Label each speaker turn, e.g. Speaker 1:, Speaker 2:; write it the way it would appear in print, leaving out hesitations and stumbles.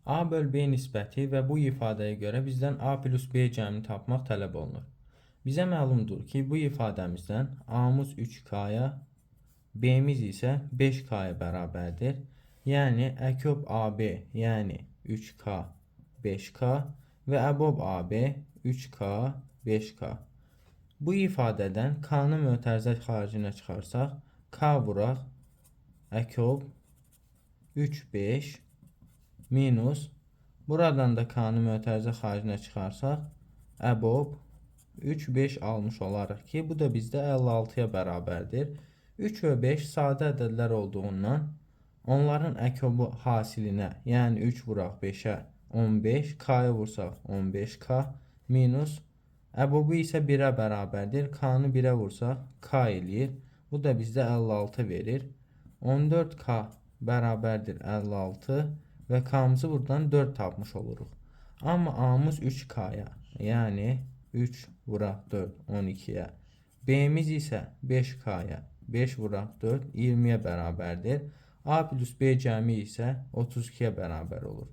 Speaker 1: A böl B nisbəti və bu ifadəyə görə bizdən A plus B cəmini tapmaq tələb olunur. Bizə məlumdur ki, bu ifadəmizdən A-mız 3K-ya, B-miz isə 5K-ya bərabərdir. Yəni əkob AB, yəni 3K, 5K və əbob AB 3K, 5K. Bu ifadədən K-nı mötərizə xaricinə çıxarsaq, K vuraq əkob 3, 5 minus, buradan da K-nı mötərizə xaricinə çıxarsaq, əbob 3, 5 almış olarıq ki, bu da bizdə 56-ya bərabərdir. 3 və 5 sadə ədədlər olduğundan onların əkobu hasilinə, yəni 3 vuraq 5-ə 15, K-ya vursaq 15K minus əbobu isə 1-ə bərabərdir. K-nı 1-ə vursaq K eləyir. Bu da bizdə 56 verir. 14K bərabərdir 56 və K-mızı buradan 4 tapmış oluruq. Amma A-mız 3K-ya, yəni 3 vuraq 4, 12-yə. B-miz isə 5K-ya, 5 vuraq 4, 20-yə bərabərdir. A plus B cəmi isə 32-yə bərabər olur.